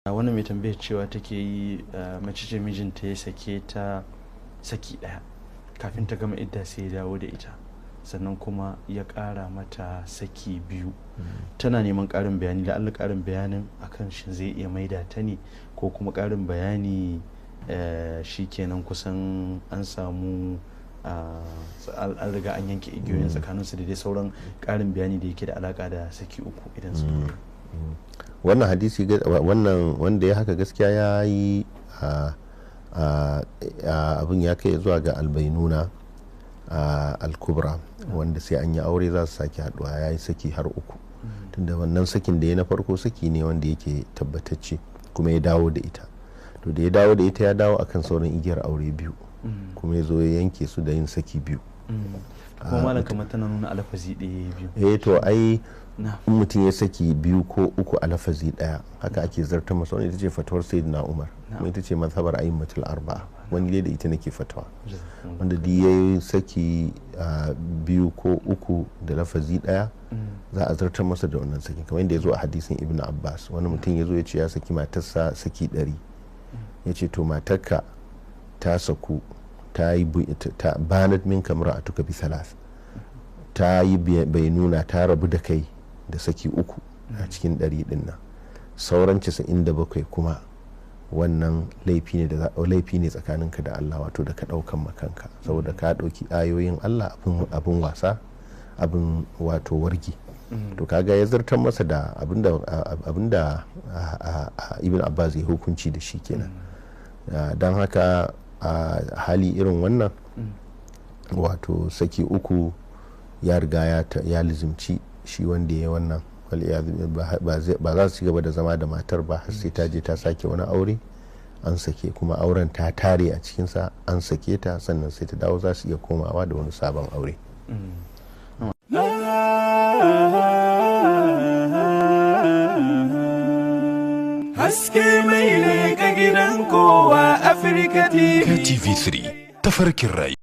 Wannan mai tambayar cewa take yi, mace ce mijinta ya sake ta saki ɗaya, kafin ta gama idda sai ya dawo da ita, sannan kuma ya ƙara mata saki biyu. Tana neman ƙarin bayani da Allah, ƙarin bayanin akan shi zai iya maida ta ne, ko kuma ƙarin bayani shi kenan kusan an samu an riga an yanke igiyoyin tsakaninsu, da dai sauran ƙarin bayani da yake da alaka da saki uku idan su Wannan hadisi, wannan wanda ya haka gaskiya ya yi abin ya kai zuwa ga albainuna al-kubra, wanda sai an yi aure za su sake haduwa. Ya yi saki har uku, tunda wannan sakin da ya na farko saki ne wanda yake tabbatacce, kuma ya dawo da ita. To, da ya dawo da ita, ya dawo akan sauran igiyar aure biyu, kuma ya zo ya yanke su da yin saki biyu. Kuma malam, kamar tana nuna alafazi ɗaya biyu. Eh, to ai in mutum ya saki biyu ko uku a lafazi daya, haka ake zartar masa. Wani ita ce fatawar Sayyidina Umar, kuma ita ce mazhabar a'immatul arba'a, wani dai da ita nake fatawa. Wanda duk ya yi saki biyu ko uku da lafazi daya, za a zartar masa da wannan saki, kamar yadda ya zo a hadisin Ibn Abbas. Wani mutum ya zo ya ce ya saki matarsa saki 100. Ya ce, "To, matarka ta saku, ta yi banat minka imra'atuka bi thalath, ta yi bai nuna ta rabu da kai da saki uku a cikin 100 din nan. Sauran 97 kuma wannan laifi ne da laifi ne tsakaninka da Allah, wato da ka daukan makanka, saboda ka dauki ayoyin Allah abin wasa, abin wato wargi." To, kaga ya zartar masa da abinda Ibn Abbas ya hukunci da shi kenan. Don haka a hali irin wannan, wato saki uku ya riga ya lizimci shi wanda ya wannan. Ba za su ci gaba da zama da matar ba har sai ta je ta sake wani aure, an sake kuma auren ta tare a cikinsa, an sake ta, sannan sai ta dawo, za su iya komawa da wani sabon aure. Haske mai leƙa gidan kowa, Afirka TV. KTV3, tafarkin rayuwa.